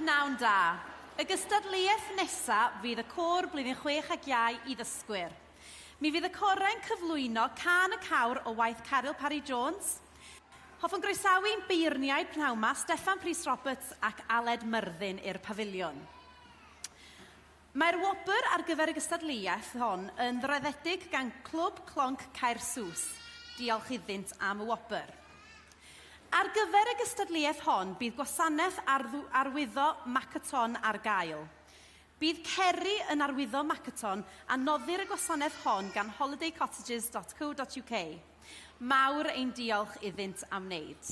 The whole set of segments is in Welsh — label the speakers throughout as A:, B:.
A: Pnawn da. Y gystadleuaeth nesa fydd y côr blwyddyn 6 ac iau i ddysgwyr. Mi fydd y corau'n cyflwyno Cân y Cawr o waith Caryl Parry Jones. Hoffwn groesawu ein beirniaid pnawn 'ma, Steffan Prys Roberts ac Aled Myrddin i'r pafiliwn. Mae'r wobr ar gyfer y gystadleuaeth hon yn ddroeddedig gan Clwb Clonc Caersws. Diolch iddynt am y wobr. Ar gyfer y gystadleuaeth hon, bydd gwasanaeth arwyddo Makaton ar gael. Bydd Ceri yn arwyddo Makaton a noddir y gwasanaeth hon gan holidaycottages.co.uk. Mawr ein diolch iddynt am wneud.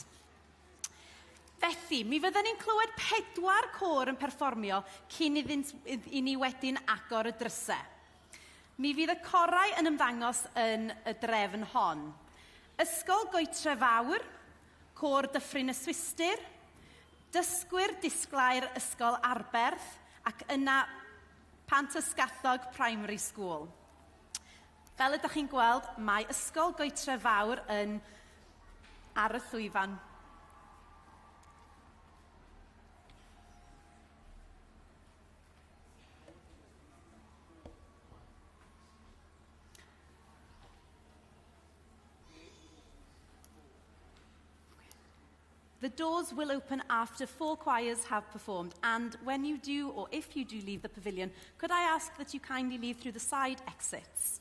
A: Felly, mi fydden ni'n clywed pedwar côr yn perfformio cyn iddynt i ni wedyn agor y drysau. Mi fydd y corau yn ymddangos yn y drefn hon. Ysgol Goetre Fawr, Côr Dyffryn y Swistir, Dysgwyr Disglair Ysgol Arberth ac yna Pantysgathog Primary School. Fel ydych chi'n gweld, mae Ysgol Goetre Fawr yn ar y llwyfan. The doors will open after four choirs have performed, and when you do, or if you do leave the pavilion, could I ask that you kindly leave through the side exits?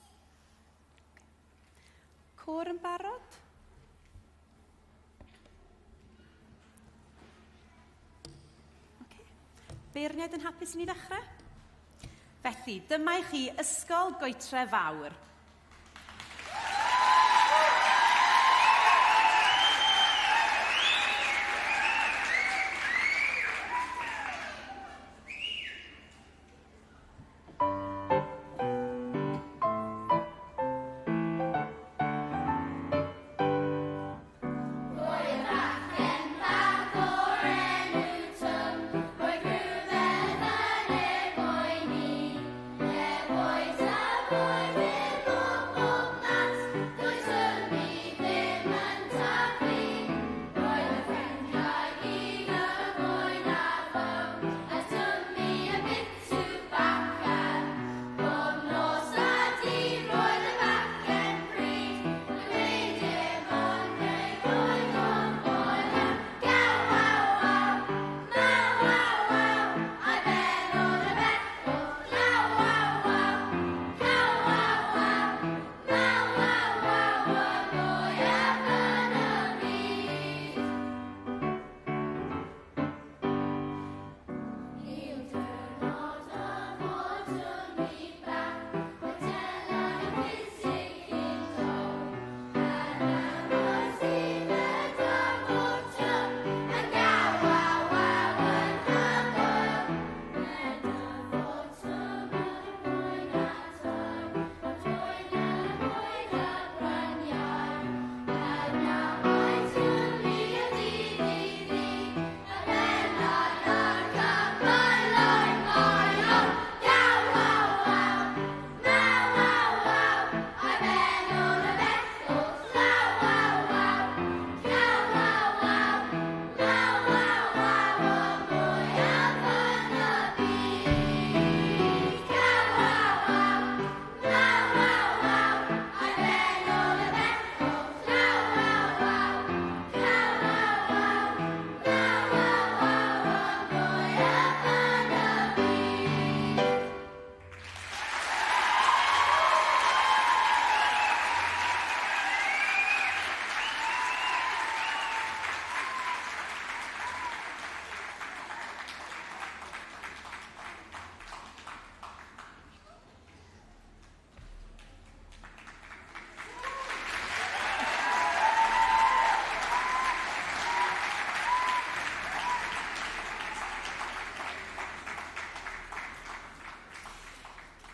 A: Côr yn barod? Okay. Beirniaid yn hapus i ni ddechrau? Felly, dyma i chi Ysgol Goetre Fawr.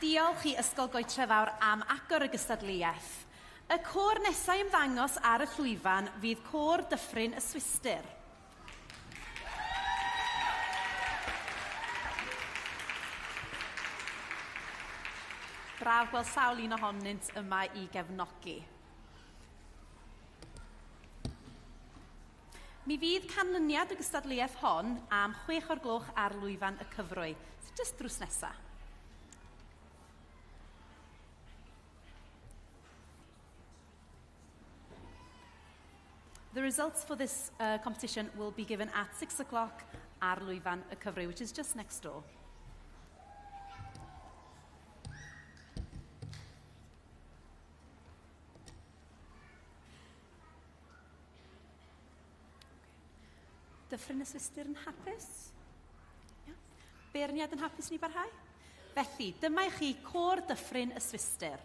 A: Diolch i Ysgol Goetre Fawr am agor y gystadleuaeth. Y côr nesau ymddangos ar y llwyfan fydd Côr Dyffryn y Swistir. Braf gweld sawl un ohonynt yma i gefnogi. Mi fydd canlyniad y gystadleuaeth hon am 6:00 ar lwyfan y cyfrwy, so jyst drws nesa. The results for this competition will be given at 6:00 ar lwyfan y cyfrwy, which is just next door. Dyffryn y Swistir yn hapus? Yeah. Beirniad yn hapus ni barhau? Felly, dyma i chi Côr Dyffryn y Swistir.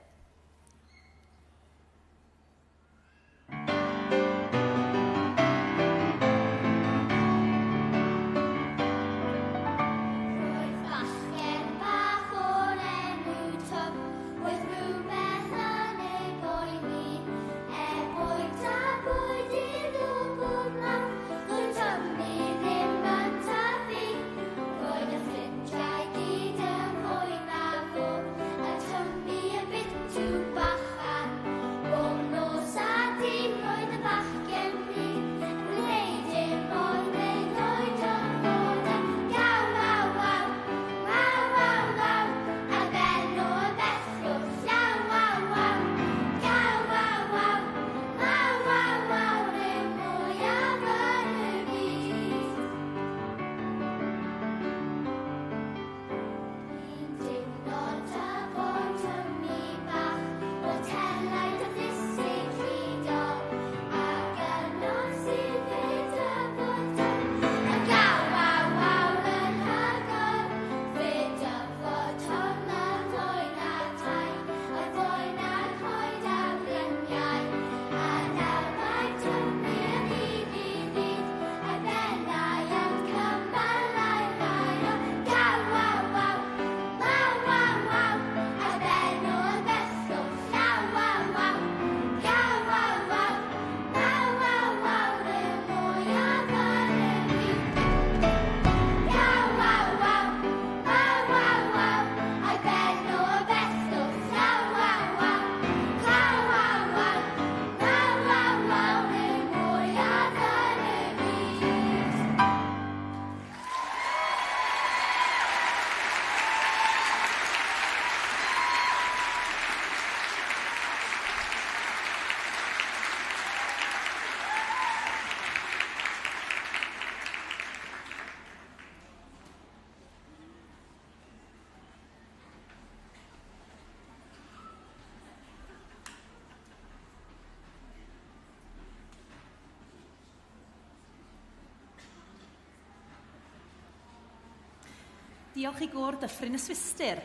A: Diolch i Gôr Dyffryn y Swistir.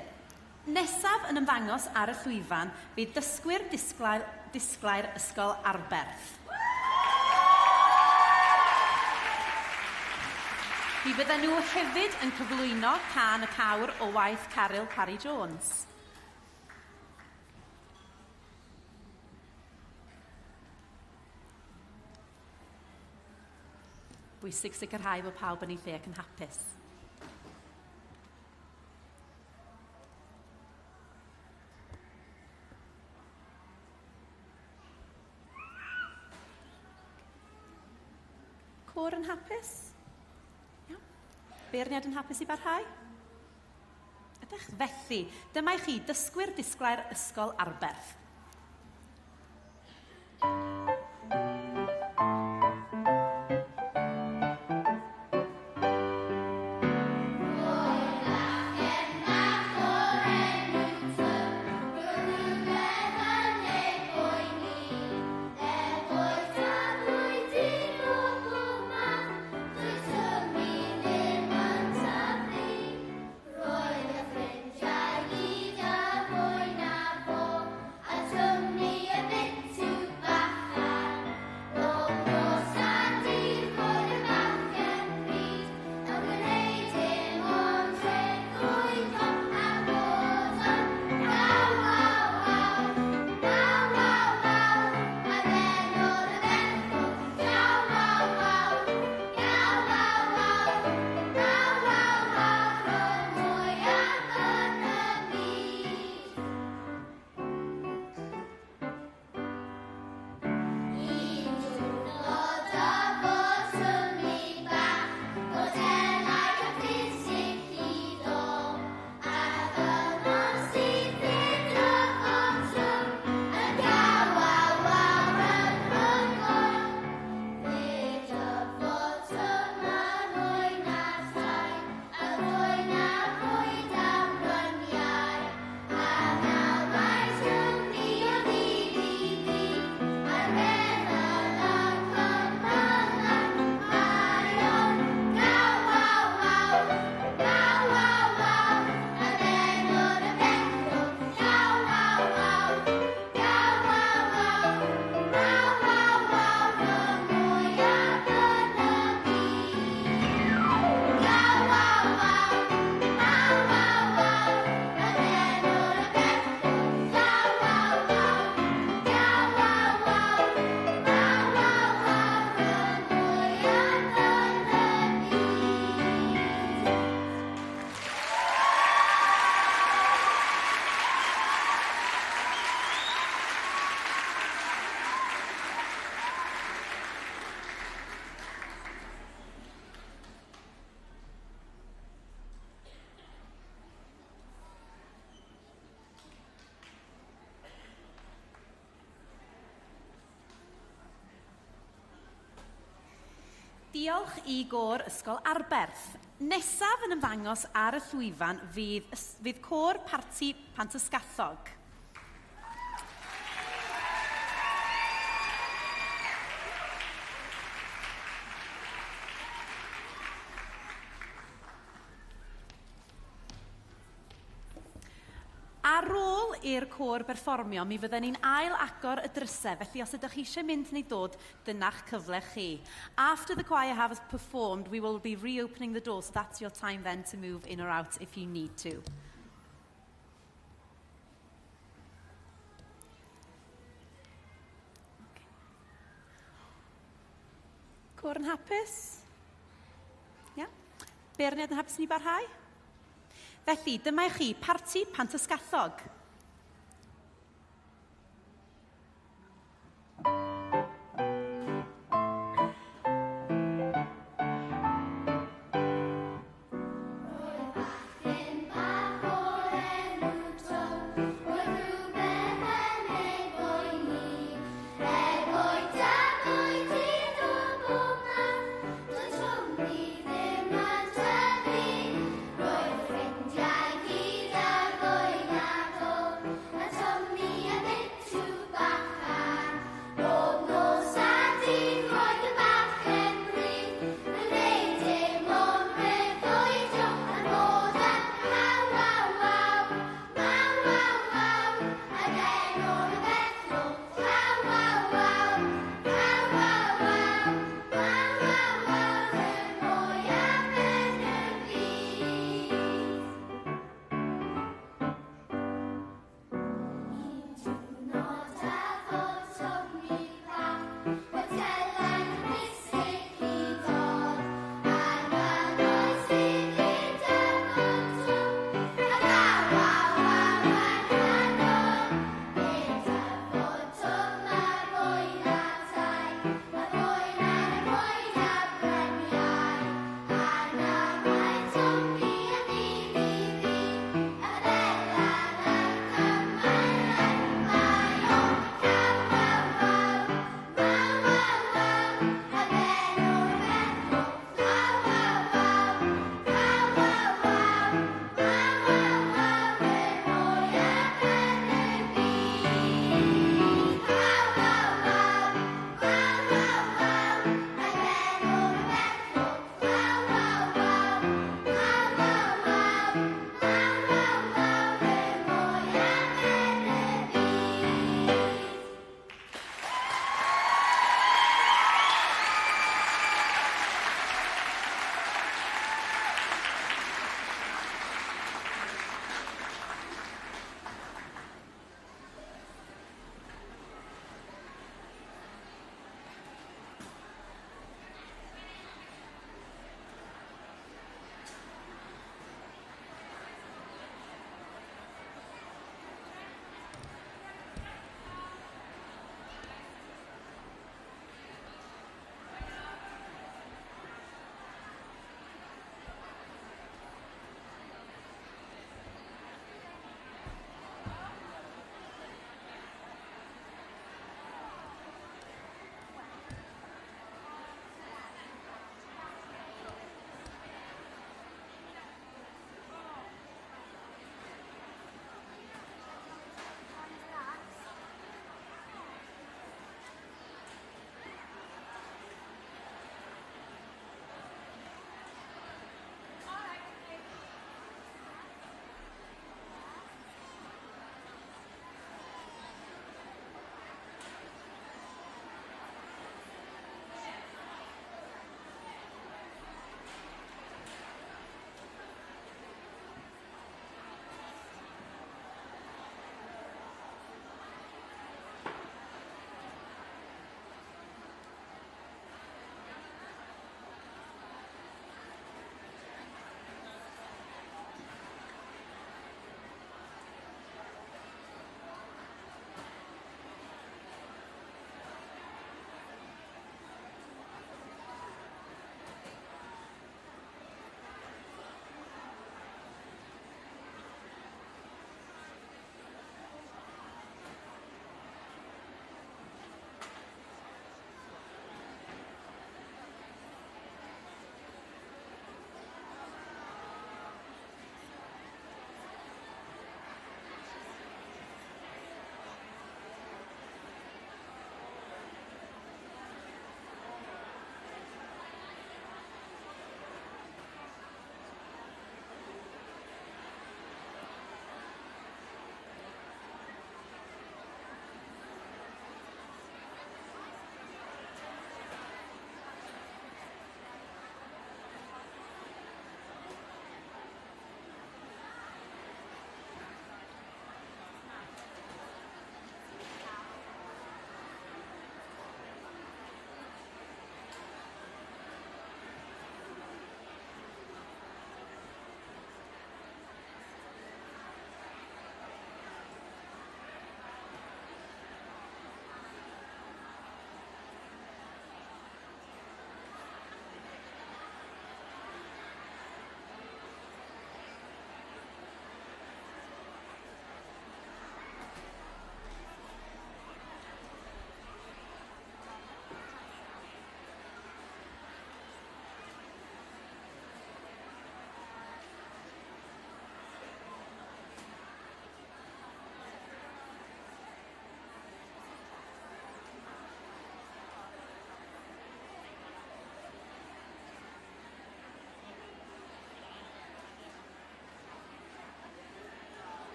A: Nesaf yn ymddangos ar y llwyfan fydd dysgwyr disglair Ysgol Arberth. Mi fydden nhw hefyd yn cyflwyno Cân y Cawr o waith Caryl Parry Jones. Bwysig sicrhau bod pawb yn ei lle ac yn hapus. Côr yn hapus? Iawn. Beirniad yn hapus i barhau? Ydych? Felly, dyma i chi dysgwyr disglair Ysgol Arberth.
B: Roedd y ffrindiau gyd yn fwy na fo, a Twmi y bitw bach.
A: Diolch i gôr Ysgol Arberth. Nesaf yn ymddangos ar y llwyfan fydd côr Parti Pantysgallog. Ar ôl i'r côr berfformio, mi fydden ni'n ail agor y drysau, felly os ydych chi eisiau mynd neu dod, dyna'ch cyfle chi. After the choir have performed, we will be reopening the door, so that's your time then to move in or out if you need to. Okay. Côr yn hapus? Ia? Yeah? Beirniad yn hapus ni barhau? Felly, dyma i chi Parti Pantysgallog.
B: Roedd ffrindiau gyd ar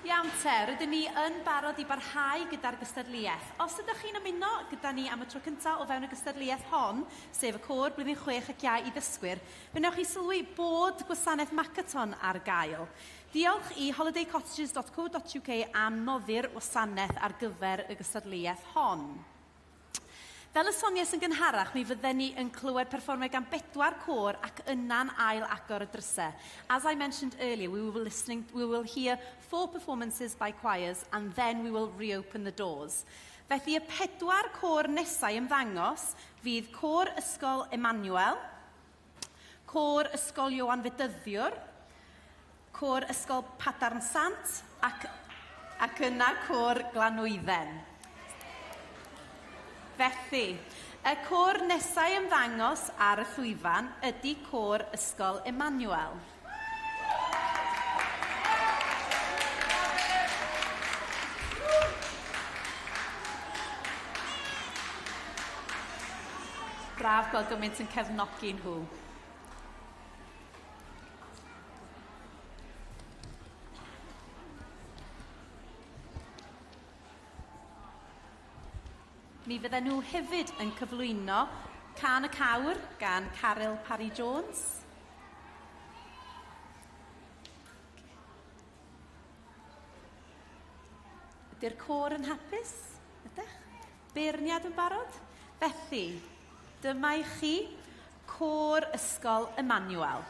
A: Iawn te, rydyn ni yn barod i barhau gyda'r gystadleuaeth. Os ydych chi'n ymuno gyda ni am y tro cyntaf o fewn y gystadleuaeth hon, sef y côr blwyddyn 6 ac iau i ddysgwyr, fe wnewch chi sylwi bod gwasanaeth Makaton ar gael. Diolch i holidaycottages.co.uk am noddi'r wasanaeth ar gyfer y gystadleuaeth hon. Fel y soniais yn gynharach, mi fydden ni yn clywed perfformiad gan bedwar côr ac yna'n ail agor y drysau. As I mentioned earlier, we will, listening, we will hear four performances by choirs and then we will reopen the doors. Felly y pedwar côr nesau ymddangos fydd Côr Ysgol Emmanuel, Côr Ysgol Ioan Fedyddiwr, Côr Ysgol Padarn Sant ac, ac yna Côr Glanwydden. Felly, y côr nesau ymddangos ar y llwyfan ydy Côr Ysgol Emmanuel. Braf gweld gymaint yn cefnogi nhw. Mi fydden nhw hefyd yn cyflwyno Cân y Cawr gan Caryl Parry Jones. Ydy'r côr yn hapus? Ydych? Beirniad yn barod? Felly, dyma i chi Côr Ysgol Emmanuel.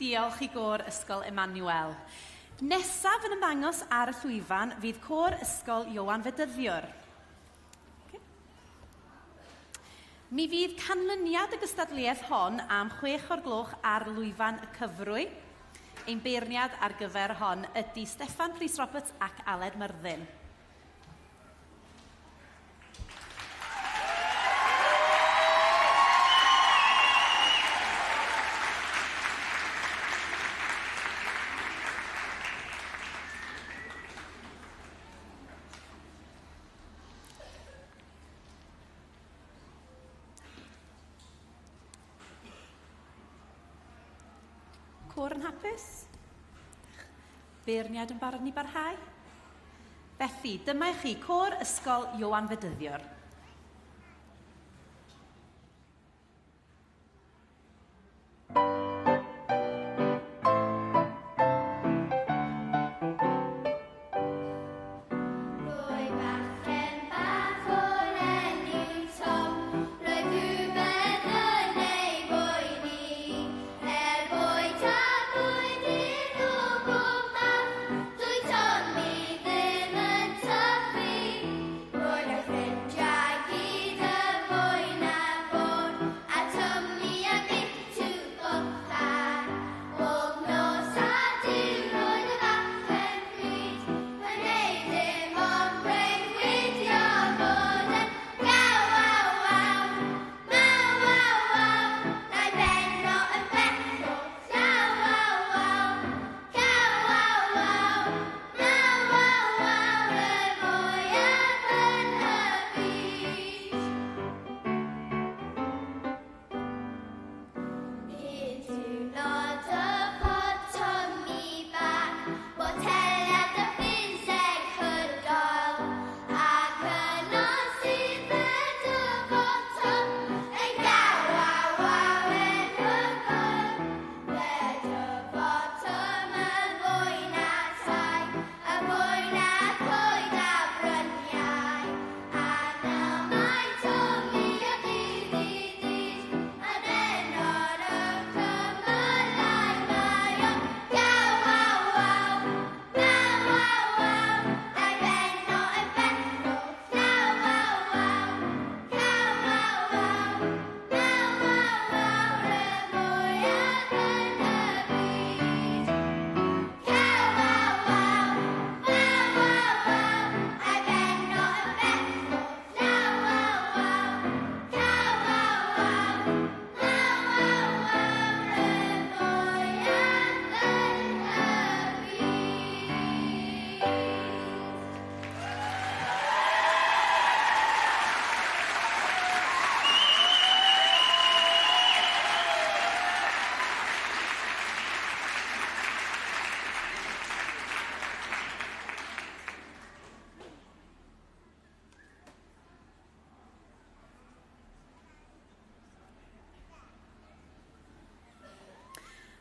A: Diolch i Gôr Ysgol Emmanuel. Nesaf yn ymddangos ar y llwyfan fydd Côr Ysgol Ioan Fedyddiwr. Okay. Mi fydd canlyniad y gystadleuaeth hon am 6 o'r gloch ar lwyfan y cyfrwy. Ein beirniad ar gyfer hon ydy Steffan Prys Roberts ac Aled Myrddin. Côr yn hapus? Beirniad yn barod ni barhau? Felly, dyma i chi Côr Ysgol Ioan Fedyddiwr.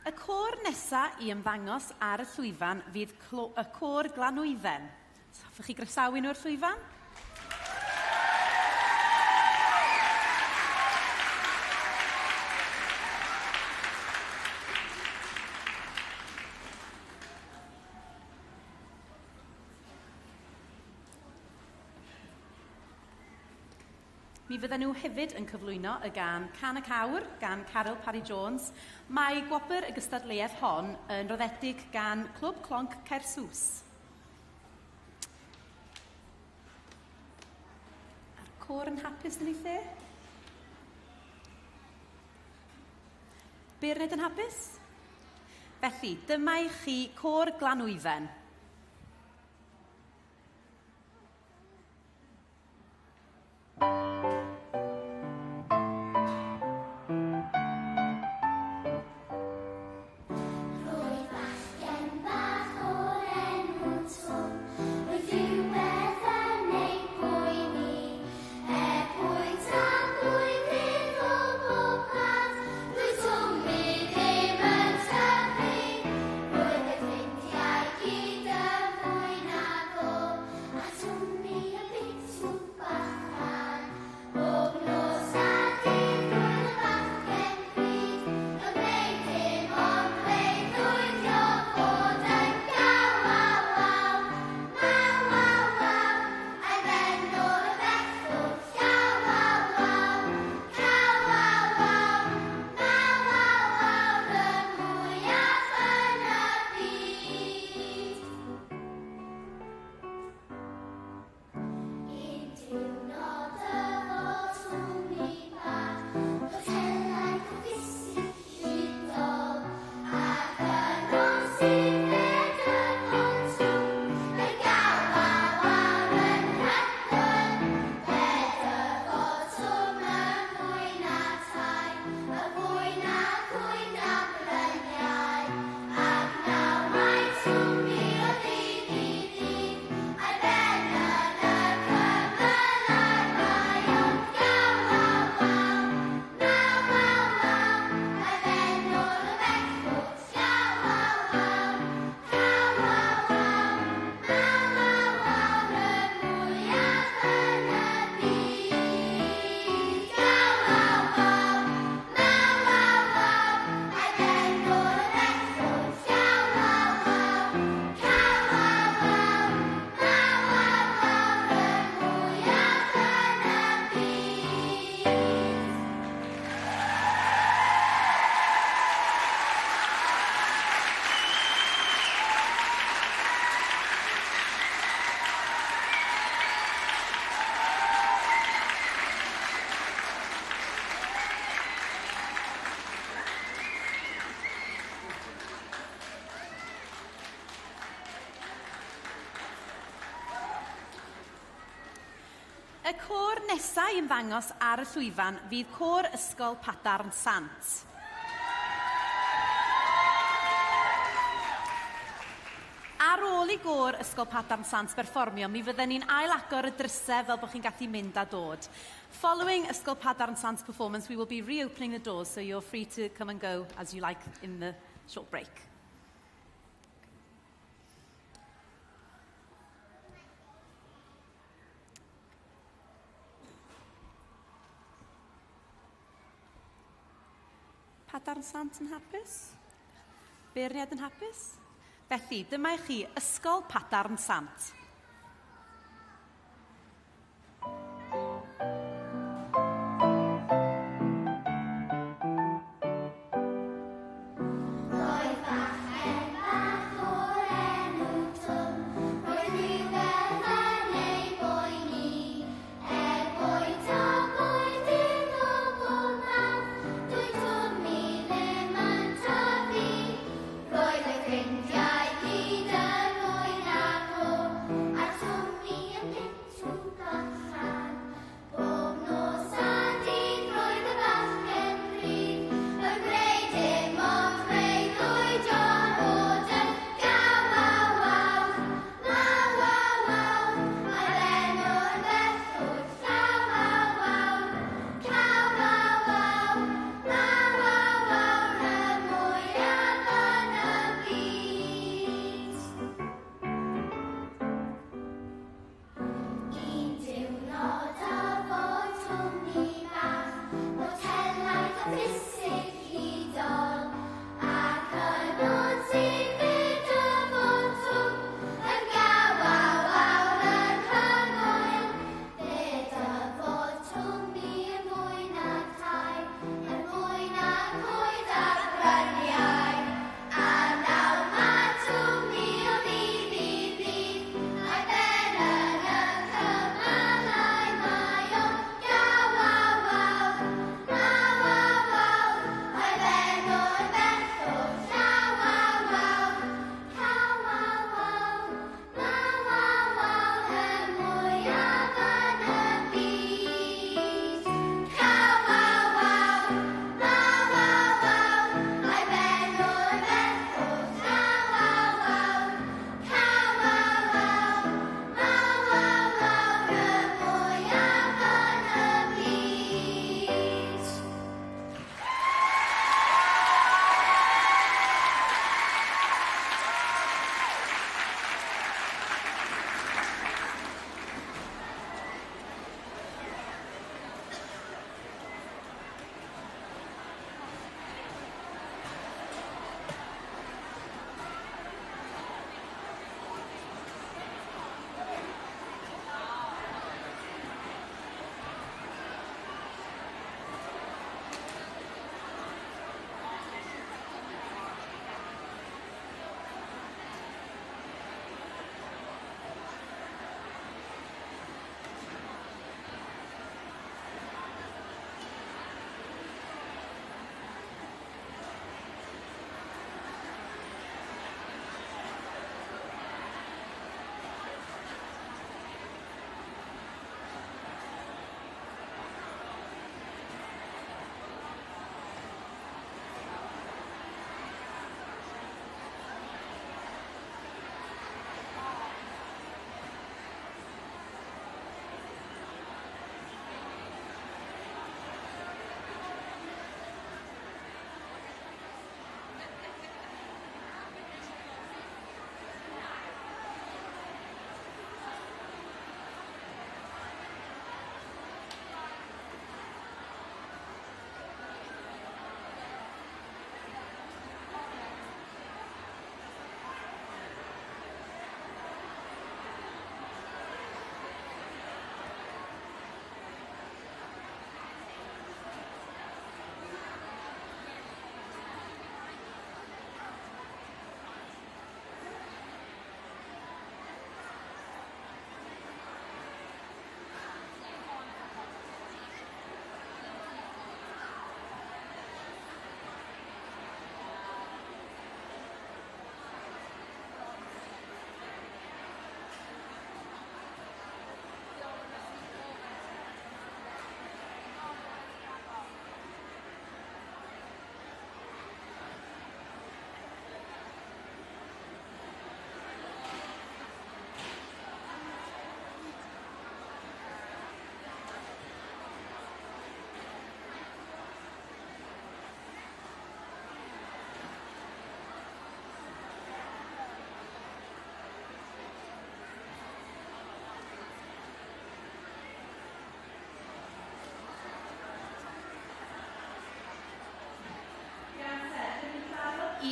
A: Y côr nesa i ymddangos ar y llwyfan fydd y côr Glanwydden. So, hoffech chi groesawu nhw i'r llwyfan? Mi fydden nhw hefyd yn cyflwyno y gân Cân y Cawr gan Caryl Parry Jones. Mae gwobr y gystadleuaeth hon yn roddedig gan Clwb Clonc Caersws. A'r côr yn hapus yn ei lle? Beirniaid yn hapus? Felly, dyma i chi Côr Glanwydden.
B: Roedd bachgen bach o'r enw Twm, roedd rhywbeth yn ei poeni. Er bwyta bwydydd o bob math, doedd Twm i ddim yn tyfu. Roedd ei ffrindiau gyd
A: Y côr nesaf i ymddangos ar y llwyfan fydd Côr Ysgol Padarn Sant. Ar ôl i gôr Ysgol Padarn Sant berfformio, mi fydden ni'n ail-agor y drysau fel bod chi'n gallu mynd a dod. Following Ysgol Padarn Sant's performance, we will be reopening the doors, so you're free to come and go as you like in the short break. Padarn Sant yn hapus? Beirniad yn hapus? Felly, dyma i chi Ysgol Padarn Sant.
B: Roedd bachgen bach o'r enw Twm, roedd rhywbeth yn ei boeni. Er bwyta bwydydd o bob math, doedd Twm i ddim yn tyfu. Roedd ei ffrindiau gyd yn fwy nag o.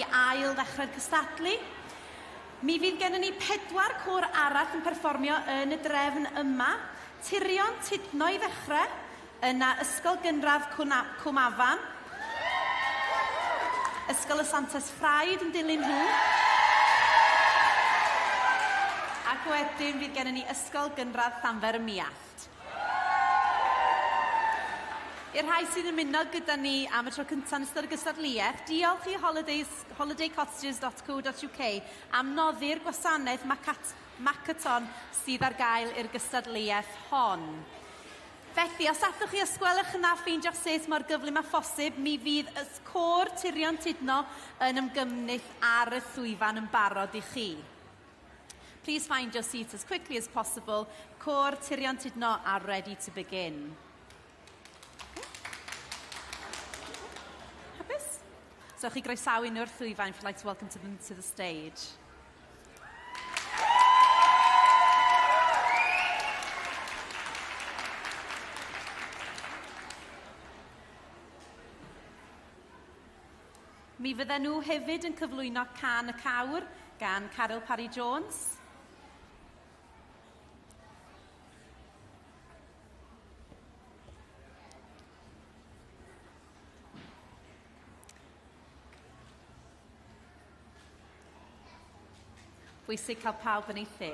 A: i ail ddechrau'r cystadlu. Mi fydd gennym ni 4 côr arall yn perfformio yn y drefn yma. Tirion Tudno i ddechrau, yna Ysgol Gynradd Cwmafan, Ysgol y Santes Ffraid yn dilyn nhw, ac wedyn fydd gennym ni Ysgol Gynradd Llanfair ym Muallt. I'r rhai sydd yn ymuno gyda ni am y tro cyntaf yn ystod y gystadleuaeth, diolch i holidays, holidaycottages.co.uk am noddi'r gwasanaeth Makaton sydd ar gael i'r gystadleuaeth hon. Felly, os allwch chi os gwelwch yna ffeindio'ch set mor gyflym â phosib, mi fydd y côr Tirion Tudno yn ymgymnyll ar y llwyfan yn barod i chi. Please find your seats as quickly as possible. Côr Tirion Tudno are ready to begin. Hapus? So chi groesawu nhw o'r llwyfan if you'd like to welcome to them to the stage. Mi fydden nhw hefyd yn cyflwyno Cân y Cawr gan Caryl Parry Jones. Bwysig cael pawb yn ei lle.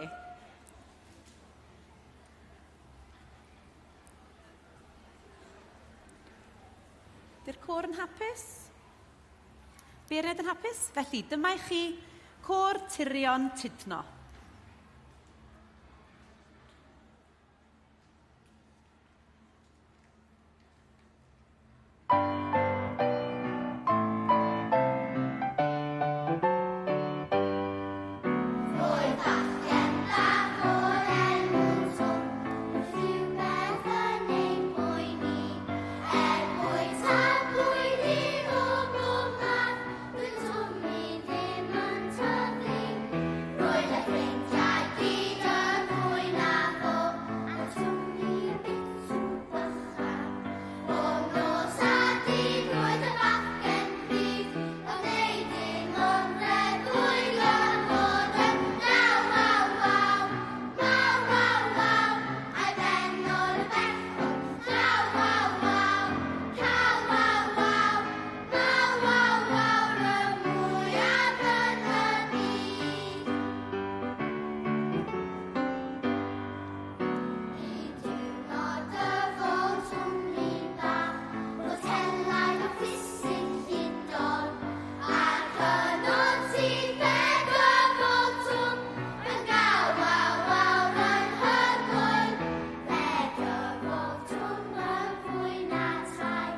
A: Di'r côr yn hapus? Beirniaid yn hapus? Felly, dyma i chi Côr Tirion Tudno.
B: Roedd bachgen bach o'r enw Twm, roedd rhywbeth yn ei poeni. Er bwyta bwydydd o bob math, doedd Twmi ddim yn tyfu. Roedd y ffrindiau gyd yn fwy na fo, a Twmi bitw bychan. Bob nos a dydd roedd y bachgen cryf yn gwneud dim ond breuddwydion fod yn naw, waw, waw, waw, waw, waw, a'i ben o'r bechod, naw, waw, waw, caw, waw, waw, naw, waw, waw, y mwyaf yn y byd. Un diwrnod dyfodd Twmi bach, botelaid o ffisig lludol, ac yno sydd fe dyfodd Twm yn gaw, waw, wawr anhygoel. Fe dyfodd Twm yn fwy na tai,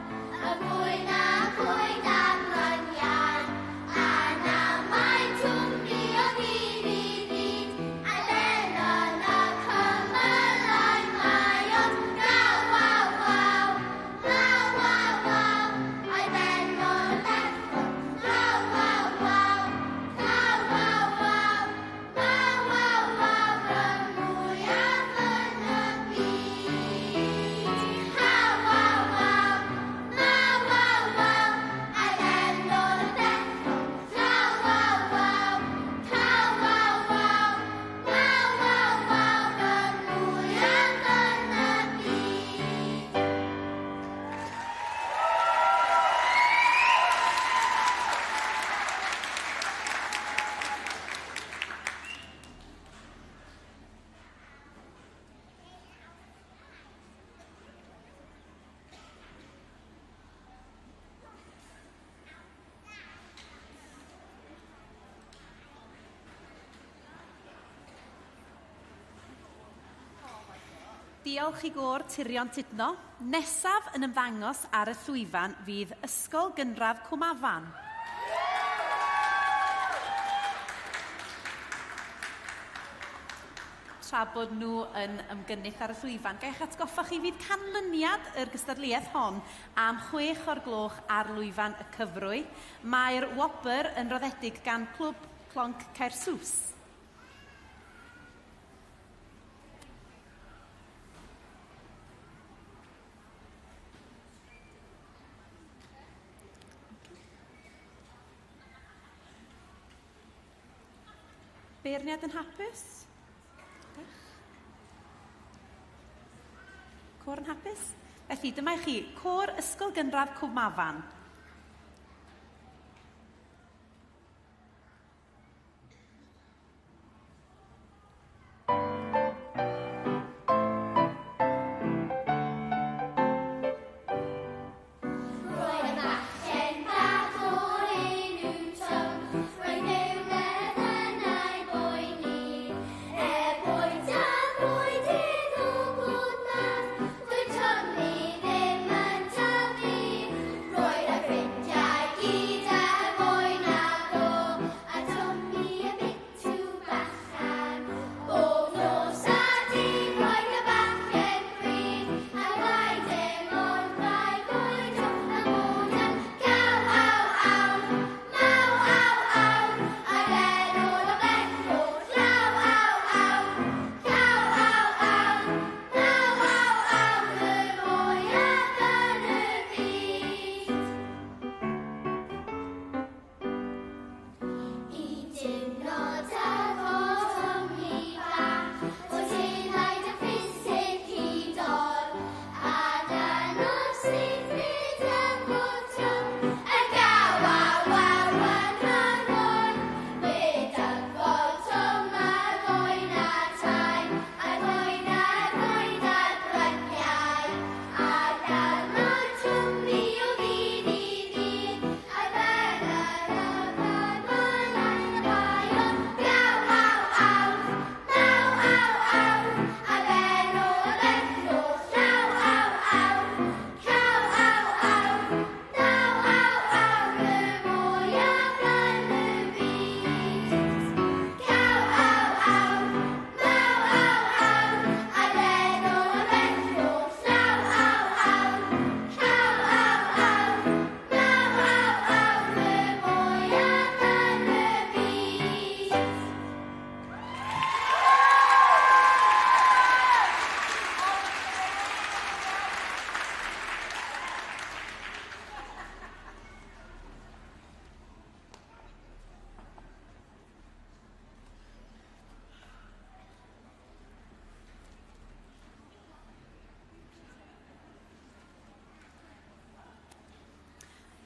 B: yn fwy na coed a bryniau, a nawr mae Twmi o ddydd i ddydd, a'i ben yn y cymylau mae o'n gaw, waw, waw, waw, waw, waw, a'i ben o'r bechod, waw, waw, waw, caw, waw, waw, waw, waw, waw, y mwyaf yn y byd. Caw, waw, waw, waw, waw, waw, a'i ben o'r bechod, waw, waw, waw, caw, waw, waw, waw, waw, waw, y mwyaf yn y byd.
A: Diolch i gôr Tirion Tudno. Nesaf yn ymddangos ar y llwyfan fydd Ysgol Gynradd Cwmafan. Tra bod nhw yn ymgynnull ar y llwyfan, ga i'ch atgoffa chi fydd canlyniad yr gystadleuaeth hon am 6:00 ar lwyfan y cyfrwy. Mae'r wobr yn roddedig gan Clwb Clonc Caersws. Beirniad yn hapus? Côr yn hapus? Felly, dyma i chi, Côr Ysgol Gynradd Cwmafan.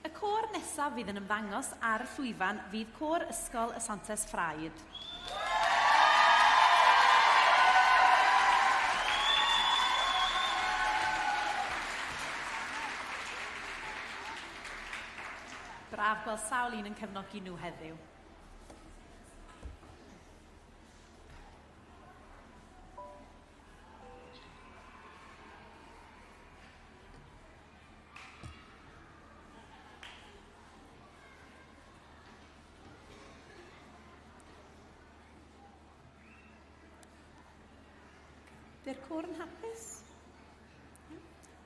A: Y côr nesaf fydd yn ymddangos ar y llwyfan fydd Côr Ysgol y Santes Ffraid. Braf gweld sawl un yn cefnogi nhw heddiw. Ydy'r côr yn hapus?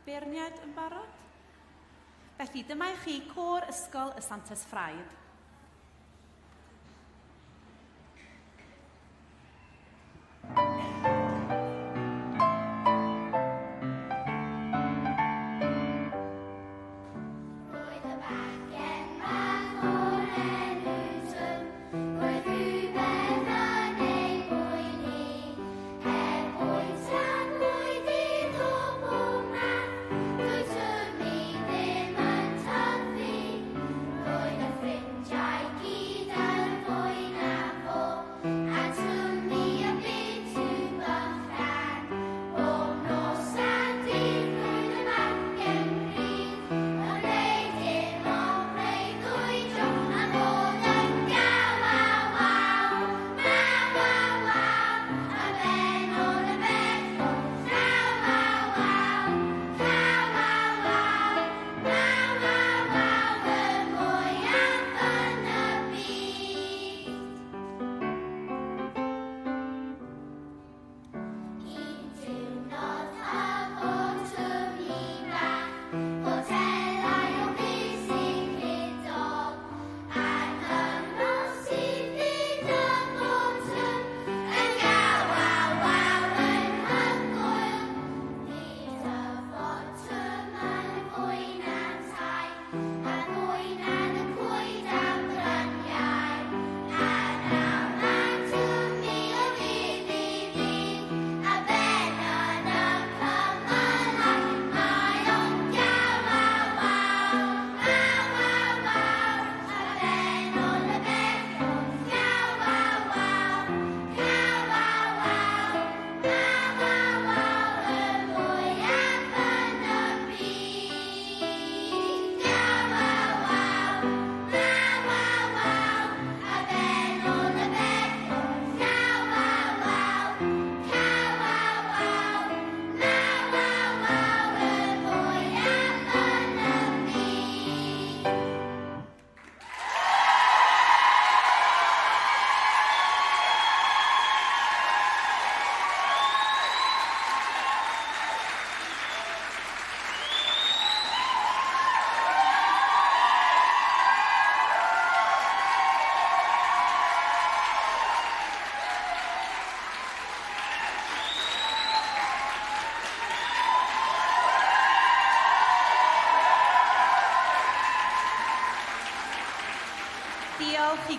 A: Beirniaid yn barod? Felly, dyma i chi Côr Ysgol y Santes Ffraid.
B: Roedd y bachgen bach o'r enw Twm, roedd rhywbeth yn ei boeni. Er bwyta bwydydd o bob math, doedd Twm ddim yn tyfu. Roedd y ffrindiau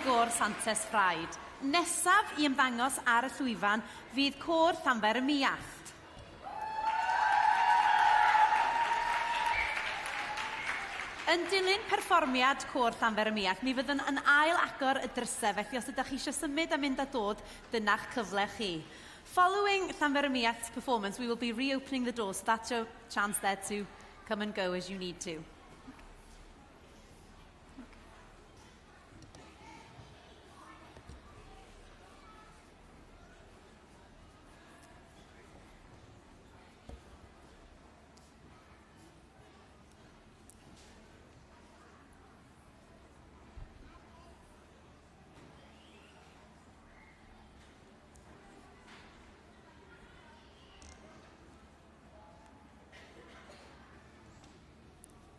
A: gôr Santes Ffraid. Nesaf i ymddangos ar y llwyfan fydd côr Llanfair y Muallt. Yn dilyn perfformiad côr Llanfair y Muallt, mi fyddwn yn ail agor y drysau, felly os ydych chi eisiau symud a mynd a dod, dyna'ch cyfle chi. Following Llanfair y Muallt's performance, we will be reopening the doors, so that's your chance there to come and go as you need to.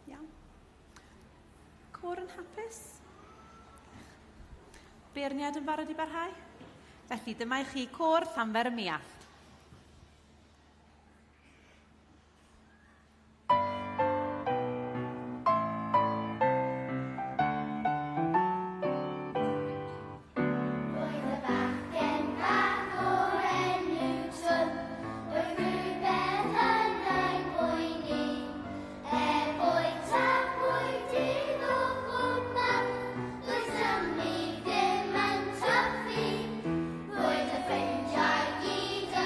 A: Iawn. Côr yn hapus? Beirniad yn barod i barhau? Felly dyma i chi côr Llanfair y Muallt.
B: Roedd y bachgen bach o'r enw Twm, oedd rhywbeth yn ei boeni. Er bwyta bwydydd o bobman, doedd symud ddim yn tyfu. Roedd y ffrindiau gyd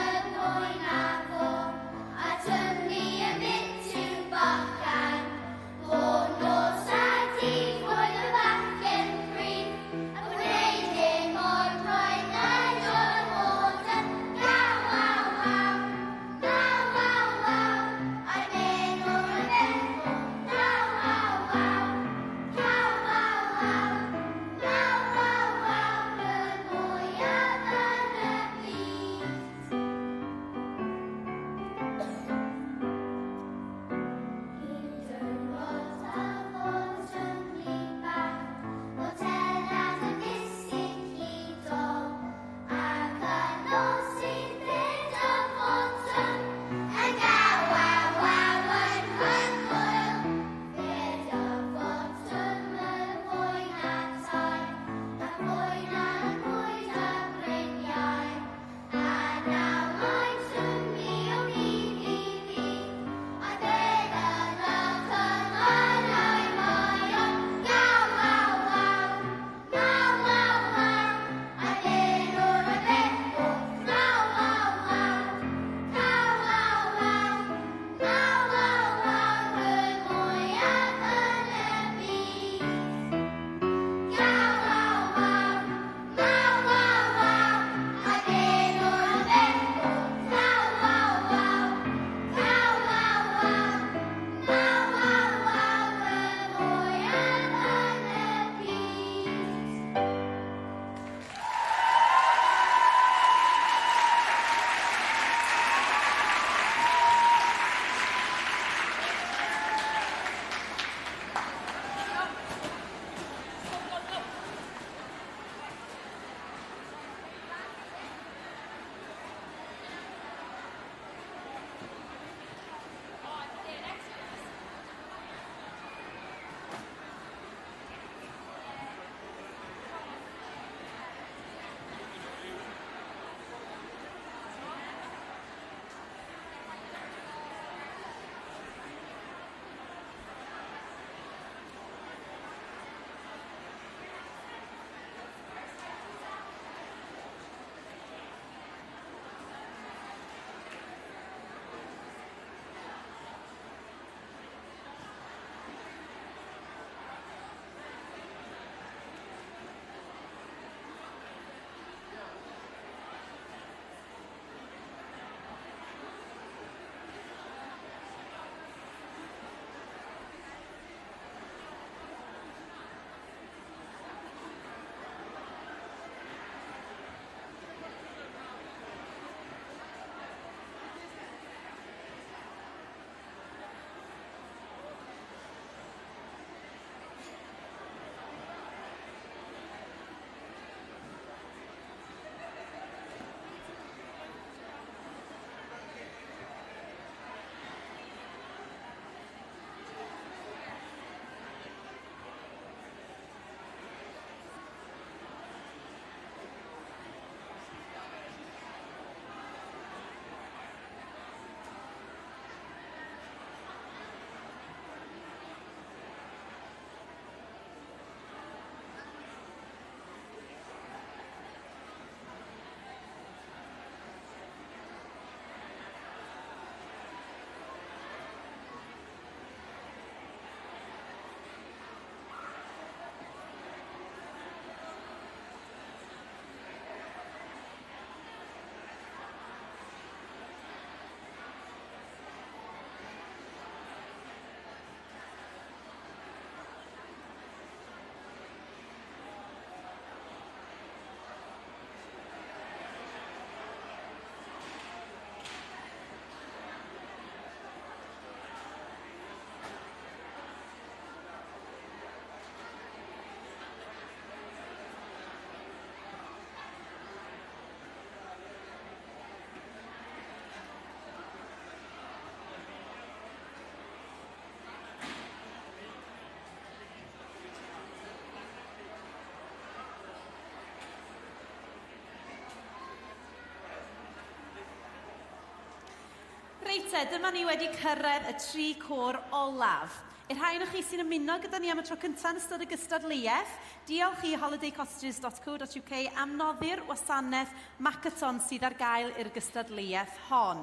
A: te, dyma ni wedi cyrraedd y tri côr olaf. I'r rhai ohonoch chi sy'n ymuno gyda ni am y tro cyntaf yn ystod y gystadleuaeth, diolch i holidaycottages.co.uk am noddi'r wasanaeth Makaton sydd ar gael i'r gystadleuaeth hon.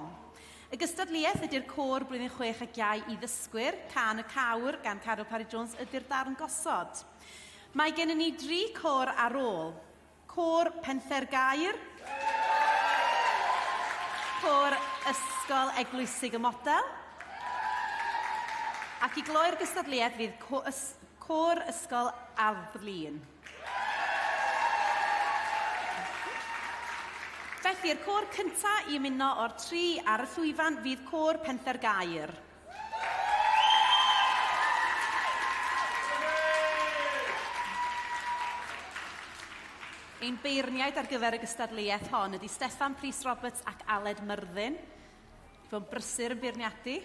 A: Y gystadleuaeth ydy'r côr blwyddyn 6 ac iau i ddysgwyr, Cân y Cawr gan Caryl Parry Jones ydy'r darn gosod. Mae gennym ni dri côr ar ôl. Côr Penthergaer, Côr Ysgol Eglwysig y Model, ac i gloi'r gystadleuaeth fydd Côr Ysgol Arddlin. Felly'r côr cyntaf i ymuno o'r tri ar y llwyfan fydd Côr Penthergaer. Ein beirniaid ar gyfer y gystadleuaeth hon ydy Steffan Prys Roberts ac Aled Myrddin. Fo'n brysur yn beirniadu.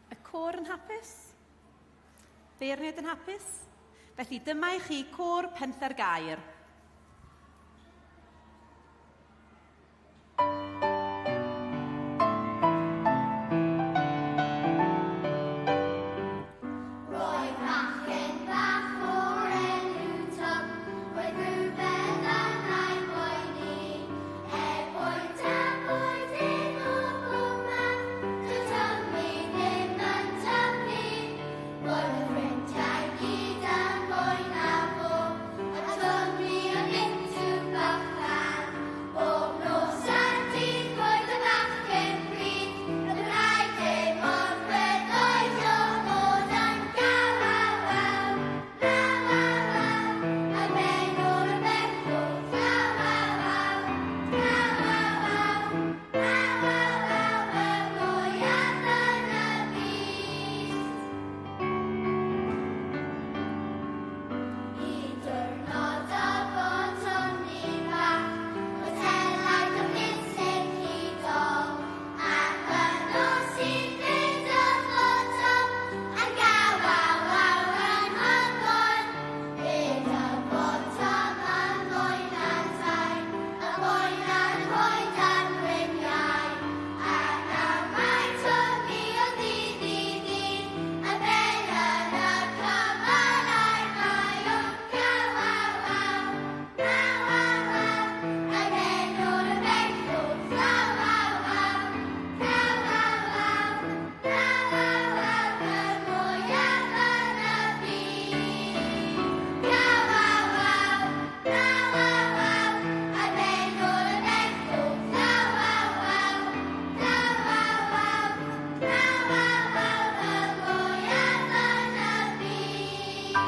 A: Y côr yn hapus? Beirniaid yn hapus? Felly dyma i chi Côr Penthergaer.
B: Roedd bachgen bach o'r enw Tom, roedd rhywbeth arna'i boeni. Er bwyta bwydydd o bob math, doedd Tommy ddim yn tyfu. Roedd y ffrindiau gyd yn fwy na fo, a Tommy yn bitw bychan. Bob nos a dydd roedd y bachgen bryd, yn rhaid dim ond breuddwyd o fod yn gaw waw waw, waw waw waw, a benwr y betw, glaw waw waw, glaw waw waw, waw waw waw, y mwyaf yn y byd. Un diwrnod a bod Tommy bach, oedd helaeth o fiwsig hudol, ac yno sydd ddudodd fod Tom yn gaw waw waw anhygoel. Ddudodd fod Tom yn fwy na tai, yn fwy na'r coed a'r bryniau. A nawr mae Tommy o ddydd i ddydd, yn ben yn y cymylau mae o'n gaw waw waw, waw waw waw, a benwr y betw, glaw waw waw, glaw waw waw, glaw waw waw, y mwyaf yn y byd. Glaw waw waw, glaw waw waw, a benwr y betw, glaw waw waw, glaw waw waw, glaw waw waw, y mwyaf yn y byd.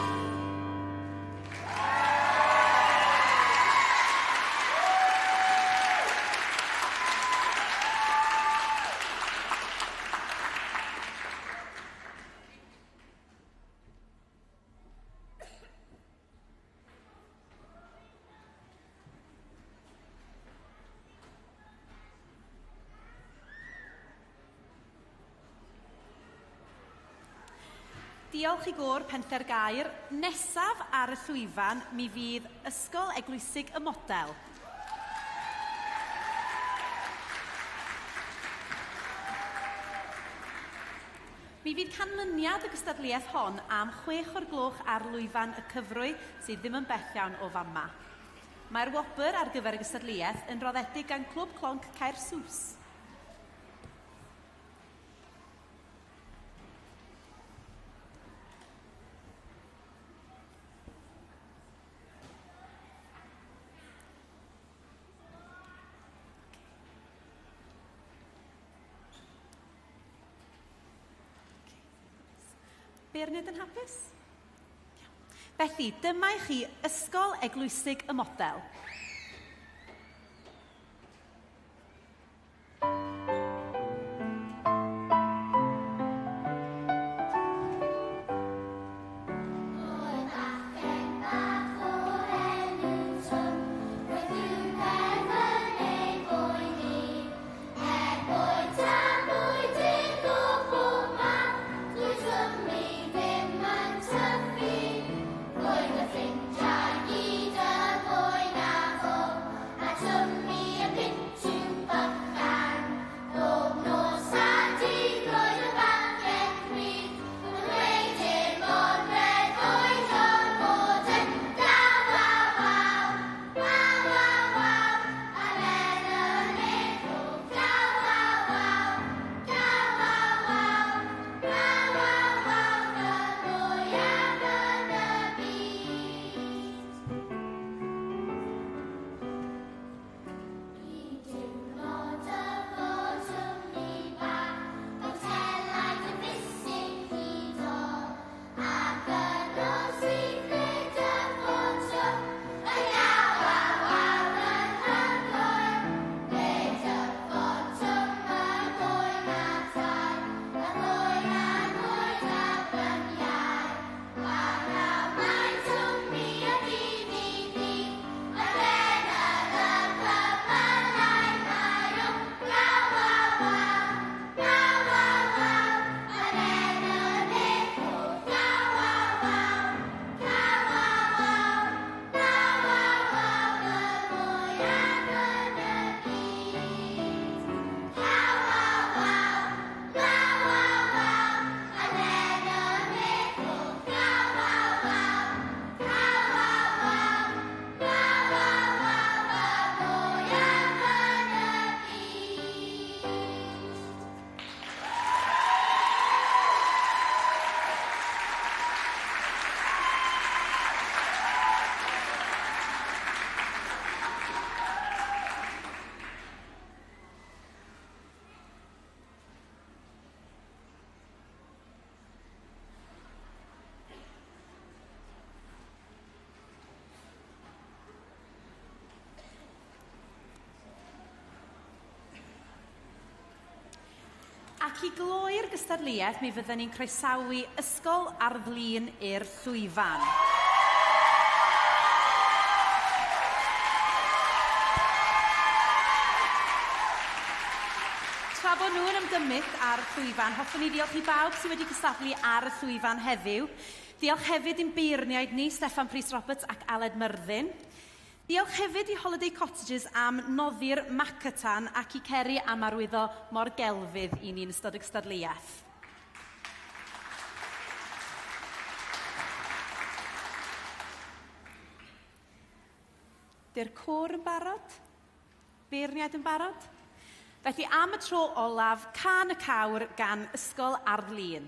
A: Diolch i Gôr Penthergaer. Nesaf ar y llwyfan mi fydd Ysgol Eglwysig y Model. Mi fydd canlyniad y gystadleuaeth hon am 6:00 ar lwyfan y cyfrwy sydd ddim yn bell iawn o fama. Mae'r wobr ar gyfer y gystadleuaeth yn roddedig gan Clwb Clonc Caersws. Beirniaid yn hapus? Felly, dyma i chi Ysgol Eglwysig y Model.
B: Roedd
A: Ac i gloi'r gystadleuaeth, mi fydden ni'n croesawu Ysgol Arddlin i'r llwyfan. Tra bod nhw'n ymgymell ar y llwyfan, hoffwn i ddiolch i bawb sydd wedi cystadlu ar y llwyfan heddiw. Diolch hefyd i'n beirniaid ni, Steffan Prys Roberts ac Aled Myrddin. Diolch hefyd i Holiday Cottages am noddi'r Macatan ac i Ceri am arwyddo mor gelfydd i ni'n ystod y gystadleuaeth. Di'r côr yn barod? Beirniaid yn barod? Felly am y tro olaf, Cân y Cawr gan Ysgol Arddlin.